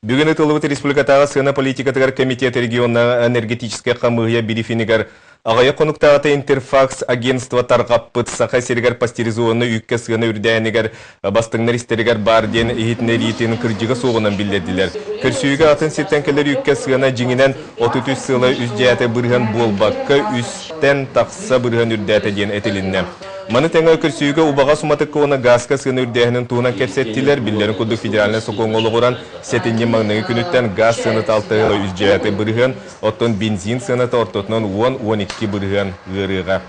Бүгүн ытыллыбыт республикатааҕы сыана политикатыгар комитет регионнааҕы энергетическэй хамыыһыйа брифингэр аҕыйах хонуктааҕыта Интерфакс агентство тарҕаппыт Саха сиригэр пастеризованнай үүккэ сыана үрдээһинигэр бастыҥнар истэригэр баар диэн иһитиннэриитин кырдьыга суоҕунан биллэрдилэр. Көрсүһүүгэ атын сиртэн кэлэр үүккэ сыана дьиҥинэн 33 сыала үс дьээтэ бырыһыан буолбакка, үстэн тахса бырыһыан үрдээтэ диэн этилиннэ. Маны тэҥэ көрсүһүүгэ убаҕас уматыкка уонна гааска сыана үрдээһинин туһунан кэпсэттилэр. Биллэрин курдук федеральнай сокуоҥҥа олоҕуран, сэтинньи маҥнайгы күнүттэн гаас сыаната 6 үс дьээтэ бырыһыан, оттон бензин сыаната ортотунан 10-12 бырыһыан ыарыаҕа.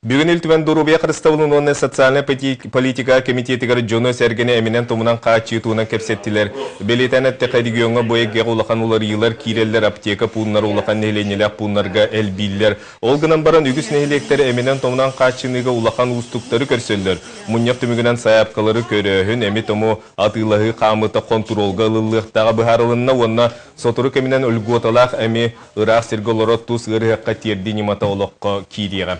Бүгүн Ил Түмэн доруобуйа харыстабылын уонна социальнай политика кэмитиэтигэр дьону-сэргэни эминэн-томунан хааччыы туһунан кэпсэттилэр. Бэлиэтээн эттэххэ, региоҥҥа бу эйгэҕэ улахан уларыйыылар киирэллэр, аптека пууннара улахан нэһилиэнньэлээх пууннарга элбииллэр. Ол гынан баран, үгүс нэһилиэктэр эминэн-томунан хааччыныыга улахан уустуктары көрсөллөр. Мунньах түмүгүнэн сайаапкалары көрөөһүн, эми-тому атыылаһыы хаамыыта хонтуруолга ылыллыахтааҕа быһаарылынна уонна сотору кэминэн льготалаах эми ыраах сиргэ олорор тус ыарыһахха тиэрдии ньымата олоххо киириэҕэ.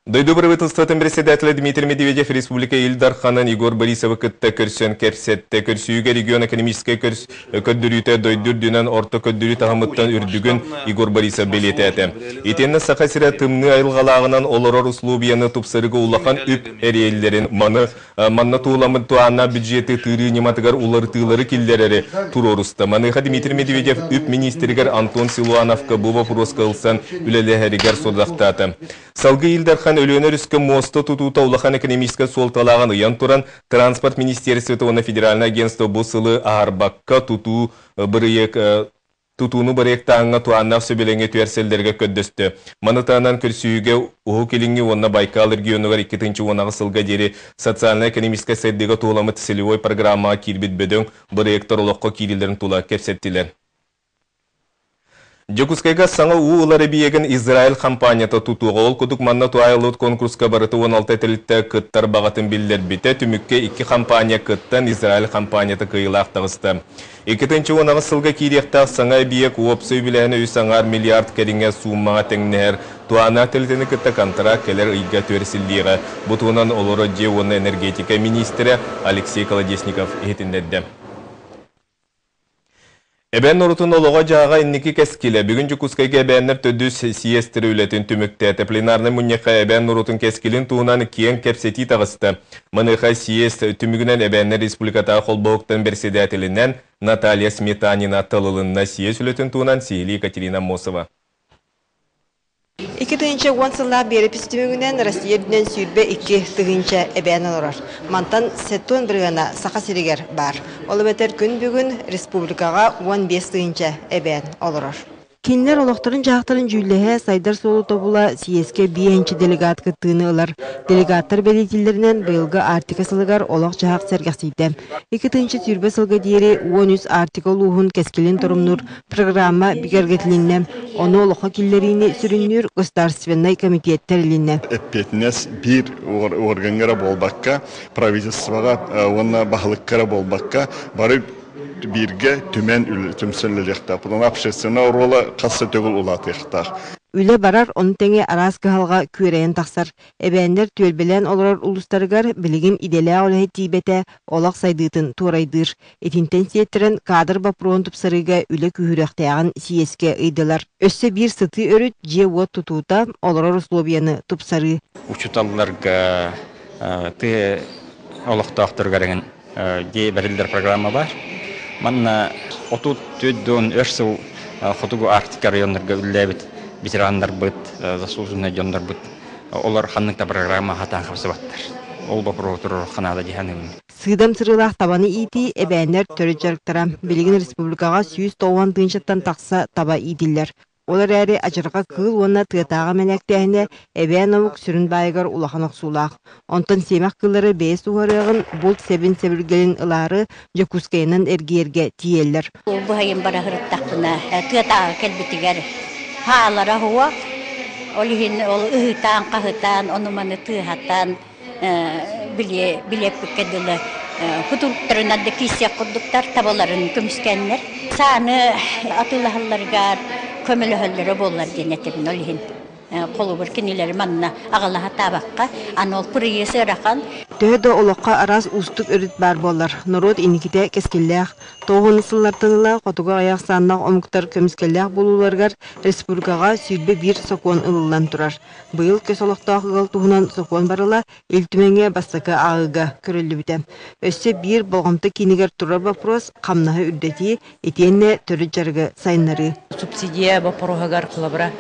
Дойду правительствотын председателэ Дмитрий Медведев республика Ил Дарханын Егор Борисовы кытта көрсөн кэпсэттэ. Көрсүүгэ регион экономическай көрдөрүүтэ дойду үрдүнэн орто көрдөрүү таһымыттан үрдүгүн Егор Борисов бэлиэтээтэ. Итиэннэ Саха сирэ тымныы айылҕалааҕынан олорор условияны тупсарыыга улахан үп эриэллэрин маны Манна тууламмыт туһааннаах бюджеты тыырыы ньыматыгар уларытыылары киллэрэри туруоруста. Маныаха Дмитрий Медведев үп миниистиригэр Антон Силуановка бу боппуруоска ылсан үлэлэһэригэр сорудахтаата. Салгыы Ил Дархан Өлүөнэ өрүскэ муоста тутуута улахан экономическай суолталааҕын ыйан туран, Транспорт министерствота уонна федеральнай агентство бу сылы аһарбакка тутуу бырайыак тутууну бырайыактааһыҥҥа туһааннаах сөбүлэҥи түһэрсэллэригэр көрдөстө. Маны таһынан көрсүһүүгэ Уһук Илиҥҥи уонна Байкал регионугар 2018 сылга диэри социальнай-экономическай сайдыыга туһуламмыт целевой программаҕа киирбит бөдөҥ бырайыактар олоххо киириилэрин тула кэпсэттилэр. Дьокуускайга саҥа уу ылар эбийиэгин Израиль хампаанньата тутуоҕа. Ол курдук манна туһаайыллыбыт конкурска барыта 16 тэрилтэ кыттар баҕатын биллэрбитэ. Түмүккэ икки хампаанньа кыттан Израиль хампаанньата кыайыылаах таҕыста. 2018 сылга киириэхтээх саҥа эбийиэк уопсай үбүлээһинэ үс аҥаар миллиард кэриҥэ сууммаҕа тэҥнэһэр. Туһааннаах тэрилтэни кытта контракт кэлэр ыйга түһэрсиллиэҕэ. Бу туһунан олорор дьиэ уонна энергетика миниистирэ Алексей Колодезников иһитиннэрдэ. Эбээн норуотун олоҕо-дьаһаҕа инники кэскилэ. Бүгүн Дьокуускайга эбээннэр төрдүс съезтэрэ үлэтин түмүктээтэ. Пленарнай мунньахха эбээн норуотун кэскилин туһунан киэҥ кэпсэтии таҕыста. Маныаха съезд түмүгүнэн эбээннэр республикатааҕы холбоһуктан бэрэссэдээтэлинэн Наталья Сметанина талылынна. Съезд үлэтин туһунан сиһилии Екатерина Аммосова. 2010 сыллаах биэрэпис түмүгүнэн Россия үрдүнэн 22 тыһыынча эбээн олорор. Мантан 70 бырыһыана Саха сиригэр баар. Ол эбэтэр күн бүгүн республикаҕа 15 тыһыынча эбээн олорор. Кинилэр олохторун-дьаһахтарын дьүүллэһэ, сайдар суолу тобула съезкэ биэһинчи делегат кыттыыны ылар. Делегаттар бэлиэтииллэринэн, быйылгы Арктика сылыгар олох-дьаһах сэргэхсийдэ. 2020 сылга диэри 13 Арктика улууһун кэскилин торумнуур программа бигэргэтилиннэ. Ону олоххо киллэриини сүрүннүүр Государственнай комитет тэрилиннэ. Эппиэтинэс биир уоргаҥҥа эрэ буолбакка, правительствоҕа уонна баһылыкка эрэ буолбакка, бары бииргэ түмэн түмсэн үлэлиэхтээх. Потом общественнай оруола хас да төгүл улаатыахтаах. Үлэ барар, ону тэҥэ араас кыһалҕа күөрэйэн тахсар. Эбээннэр түөлбэлээн олорор улуустарыгар билигин идэлээх үлэһит тиийбэтэ олох сайдыытын туорайдыыр. Итинтэн сиэттэрэн кадр боппуруоһун тупсарыыга үлэ күүһүрүөхтээҕин съезкэ ыйдылар. Өссө биир сытыы өрүт дьиэ-уот тутуута, олорор условияны тупсарыы. Учууталларга тыа олохтоохторугар эҥин дьиэ бэриллэр программа баар. Манна 34 өр сыл Хотугу Арктика районнарга үлэлээбит ветераннарбыт, заслуженный дьоннорбут олор ханнык да программа хатаан хапсыбаттар. Ол боппуруоһу туруоруохха наада дии саныыбын. Сыыдам сырыылаах табаны иитии эбээннэр төрүт дьарыктара. Билигин республикаҕа 190 тыһыынчаттан тахса таба иитиллэр. Ол эрээри адьырҕа кыыл уонна тыатааҕы мэнээктээһинэ эбээн омук сүрүн баайыгар улахан охсуулаах. Онтон сиэмэх кыыллары бэйэ сууһарыаҕын, булт сэбин-сэбиргэлин ылаары Дьокуускайынан эргийэргэ тиийэллэр. Быһайын бара сырыттахпына тыатааҕы кэлбитигэр хаалара суох. Ол иһин ол ыһыытаан-хаһытаан, ону-маны тыаһатан билиэппиккэ дылы кутуруктарынан да киирсиэх курдуктар табаларын көмүскээннэр сааны атыылаһалларыгар көмөлөһөллөрө буоллар диэн этим ол иһин. Холобур кинилэри манна аҕалаһа таабакка, аны ол пырыйы сыарахан. Төһө да олоххо араас уустук өрүт баар буоллар, норуот инникитэ кэскиллээх. Тоҕуһун сыллартан ыла хотугу аҕыйах ахсааннаах омуктар көмүскэллээх буолууларыгар республикаҕа 21 сокуон ылыллан турар. Быйыл көс олохтоох ыал туһунан сокуон барыла Ил Түмэҥҥэ бастакы ааҕыыга көрүллүбүтэ. Өссө биир болҕомто киинигэр турар боппуруос хамнаһы үрдэтии итиэннэ төрүт дьарыгы сайыннарыы. Субсидия боппуруоһугар холобура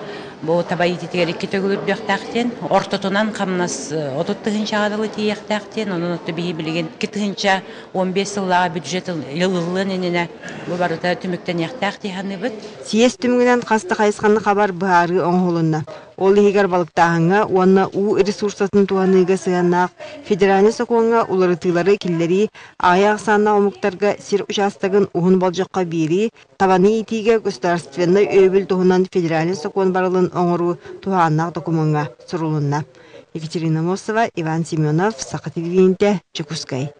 бу таба иититигэр икки төгүл үрдүөхтээх диэн, ортотунан хамнас 30 тыһыынчаҕа дылы тиийиэхтээх диэн, онон отто биһи билигин 2 тыһыынча 15 сыллааҕы бюджет ылыллыан иннинэ бу барыта түмүктэниэхтээх дии саныыбыт. Съезд түмүгүнэн хас да хайысханы хабар быһаарыы оҥоһулунна. Ол иһигэр балыктааһыҥҥа уонна уу ресурсатын туһаныыга сыһыаннаах федеральнай сокуоҥҥа уларытыылары киллэрии, аҕыйах ахсааннаах омуктарга сир учаастагын уһун болдьоххо биэрии, табаны иитиигэ государственнай өйөбүл туһунан федеральнай сокуон барылын оҥоруу туһааннаах докумуоҥҥа сурулунна. Екатерина Мосова, Иван Семенов, Саха телевидениетэ, Дьокуускай.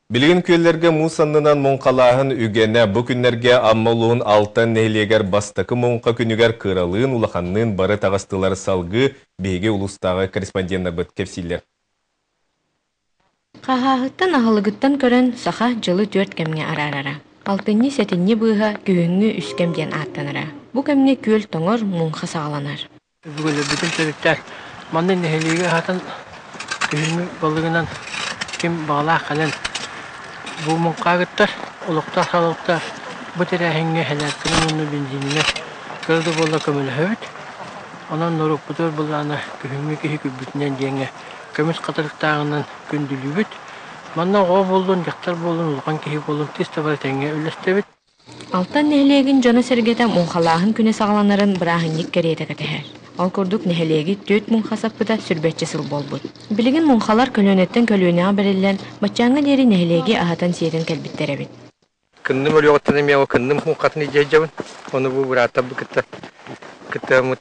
Билигин күөллэргэ муус аннынан муҥхалааһын үгэнэ. Бу күннэргэ Амма улууһун Алтан нэһилиэгэр бастакы муҥха күнүгэр кыралыын, улаханныын бары таҕыстылар салгыы биһиги улуустааҕы корреспонденнарбыт кэпсииллэр. Хаһааһыттан аһылыгыттан көрөн саха дьылы түөрт кэмҥэ араарара. Алтынньы, сэтинньи быыһа күһүҥҥү үс кэм диэн ааттанара. Бу кэмҥэ күөл тоҥор, муҥха саҕаланар. Өбүгэлэрбитин төрүттээн манна нэһилиэги аһатан күһүҥҥү балыгынан ким баҕалаах кэлэн бу муҥхаагыттар олохтоох салалта бу тэрээһиҥҥэ сэлээркэнэн уонна бензининэн кыра да буоллар көмөлөһөбүт. Онон норуоппутугар былаана күһүҥҥү киһи күлбүтүнэн диэҥҥэ көмүс хатырыктааҕынан күндүлүүбүт. Манна оҕо буоллун, дьахтар буоллун, улахан киһи буоллун тыс да бары тэҥҥэ үллэстэбит. Алтан нэһилиэгин дьоно-сэргэтэ муҥхалааһын күнэ саҕаланарын бырааһынньык кэриэтэ кэтэһэр. Ол курдук нэһилиэги түөрт муҥха саппыта сүрбэччэ сыл буолбут. Билигин муҥхалар көлүөнэттэн көлүөнэҕэ бэриллэн, баччааҥҥа диэри нэһилиэги аһатан-сиэтэн кэлбиттэр эбит. Кынным өлүөҕүттэн эмиэ ол кынным муҥхатын илдьэ сылдьабын. Ону бу бырааттарбын кытта кыттыаммыт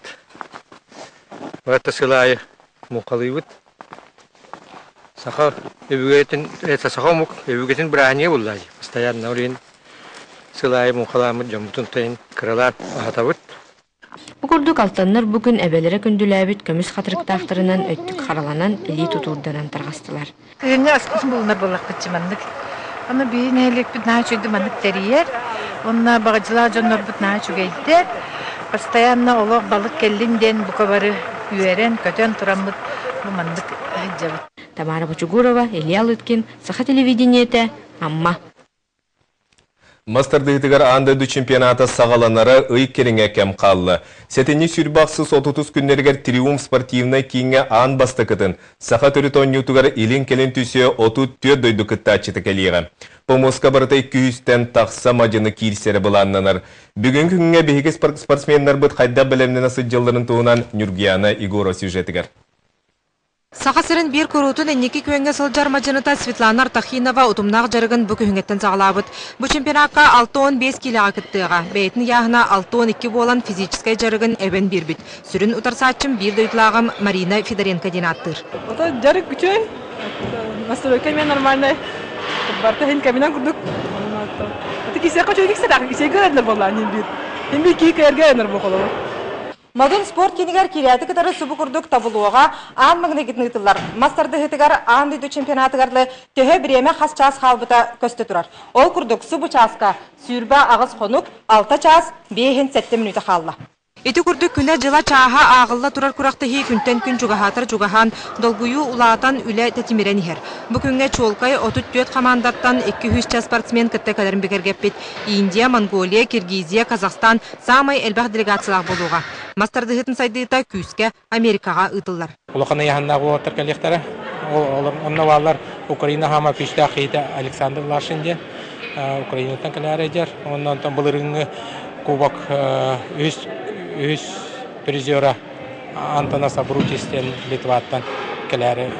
барыта сыл аайы муҥхалыыбыт. Саха өбүгэтин, это саха омук өбүгэтин бырааһынньыга буолла дии. Постоянно ол иһин сыл аайы муҥхалааммыт дьоммутун тайын кыралаан аһатабыт. Бу курдук алтаннар бу күн эбэлэрэ күндүлээбит көмүс хатырыктаахтарынан өттүк хараланан, илии тутуурданан тарҕастылар. Күһүҥҥү аспытын булунар буоллахпыт маннык. Аны биһи нэһилиэкпит наһаа үчүгэйдик маннык тэрийэр. Уонна баҕадьылаах дьоннорбут наһаа үчүгэйдэр. Постоянно олох балык кэллин диэн бука бары үөрэн, көтөн тураммыт бу маннык сылдьабыт. Тамара Бочугурова, Илья Лыткин, Саха телевидениетэ, Амма. Мас тардыһыытыгар аан дойду чемпионата саҕаланара ый кэриҥэ кэм хаалла. Сэтинньи сүүрбэ ахсыс отутус күннэригэр Триумф спортивнай кииҥҥэ аан бастакытын саха төрүт оонньуутугар илин-кэлин түсүө 34 дойду кыттааччыта кэлиэҕэ. Помоска барыта 200-тэн тахса мадьыны киирсэрэ былааннанар. Бүгүҥҥү күҥҥэ биһиги спортсменнарбыт хайдах бэлэмнэнэ сылдьалларын туһунан Нюргиана Егорова сюжетыгар. Саха сирин биир куруутун инники күөҥҥэ сылдьар мадьыныта Светлана Артахинова утумнаах дьарыгын бу күһүҥҥэттэн саҕалаабыт. Бу чемпионакка 65 киилэҕэ кыттыаҕа. Бэйэтин ыйааһына 62 буолан физическэй дьарыгын эбэн биэрбит. Сүрүн утарсааччым биир дойдулааҕым Марина Федоренко диэн ааттыыр. Ото дьарык үчүгэй. Настройка эмиэ нормальный. Барыта иһин кэминэн курдук. Аты кисиэххэ үчүгэй кисэрэх, кисиэгэ эрэнэр буоллаан иһин биир. Иһин биир киһи кыайарга эрэнэр буолуо. Модун спорт киинигэр киирээти кытары субу курдук табылуоҕа аан маҥнайгытын ыытыллар. Мас тардыһыытыгар аан дойду чемпионатыгар төһө бириэмэ хас чаас хаалбыта көстө турар. Ол курдук субу чааска 28 хонук, 6 чаас, 5-7 мүнүүтэ хаалла. Ити курдук күнэ-дьыла чааһа ааҕылла турар күрэхтэһии күнтэн күн чугаһаатар чугаһаан, долгуйуу улаатан, үлэ тэтимирэн иһэр. Бу күҥҥэ чуолкай 34 хамаандаттан 200 спортсмен кытта кэлэрин бигэргэппит. Индия, Монголия, Киргизия, Казахстан саамай элбэх делегациялаах буолуоҕа. Мас тардыһыытын сайдыыта күүскэ Америкаҕа ыытыллар. Улахан ыйааһыннаах уолаттар кэлиэхтэрэ. Онно бааллар Украина хаама күүстээх киһитэ Александр Лашин диэн Украинаттан кэлээри дьэр. Онно онтон былырыыҥҥы кубок үһүс үһүс призера Антонас Абрутис диэн Литваттан кэлээри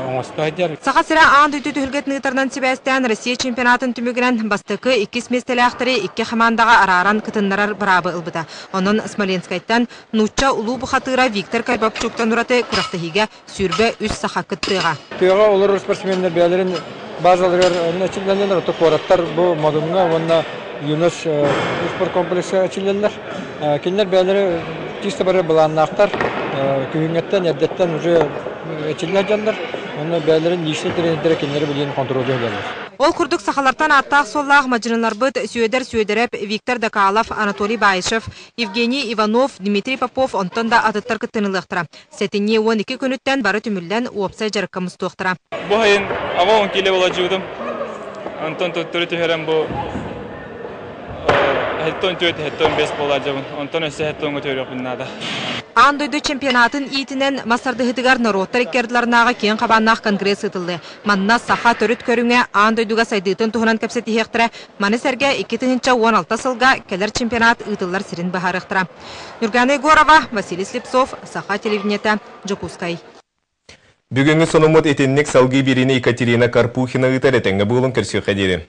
оҥосто сылдьар. Саха сирэ аан дойду түһүлгэтин ыытарынан сибээстээн Россия чемпионатын түмүгүнэн бастакы, иккис миэстэлээхтэри икки хамаандаҕа арааран кытыннарар быраабы ылбыта. Онон Смоленскайтан нуучча улуу бухатыыра Виктор Карбапчуктан ураты күрэхтэһиигэ 23 саха кыттыаҕа. Тыаҕа олорор спортсменнар бэйэлэрин базаларыгар эчиллэллэр, оттон куораттар бу Модуҥҥа уонна Юность спорткомплекска эчиллэллэр. Кинилэр бэйэлэрэ Чисто бары былааннаахтар. Күһүҥҥэттэн эрдэттэн уже эчиллэр дьоннор. Онно бэйэлэрин личный тренердэрэ кинилэри билигин хонтуруолдуу сылдьаллар. Ол курдук сахалартан ааттаах-суоллаах мадьыныларбыт Сүөдэр Сүөдэрэп, Виктор Дакалов, Анатолий Баишев, Евгений Иванов, Дмитрий Попов онтон да атыттар кыттыыны ылыахтара. Сэтинньи 12 күнүттэн бары түмүллэн уопсай дьарыкка мустуохтара. Бу сайын аҕа 10 киилэ буладьыытым. Онтон төттөрү түһэрэн бу 74, 75 буолаадьабын. Онтон өссө 70 төрүөхпүн наада. Аан дойду чемпионатын иитинэн мас тардыһыытыгар норуоттар икки ардыларынааҕы киэҥ хабааннаах конгресс ыытыллыа. Манна саха төрүт көрүҥэ аан дойдуга сайдыытын туһунан кэпсэтиһиэхтэрэ. Маны сэргэ 2016 сылга кэлэр чемпионат ыытыллар сирин быһаарыахтара. Нюргана Егорова, Василий Слепцов, Саха телевидениета, Дьокуускай. Бүгүҥҥү сонуммут итинник салгыы биэриини Екатерина Карпухина ыытар этэҥҥэ буолун көрсүөххэ диэри.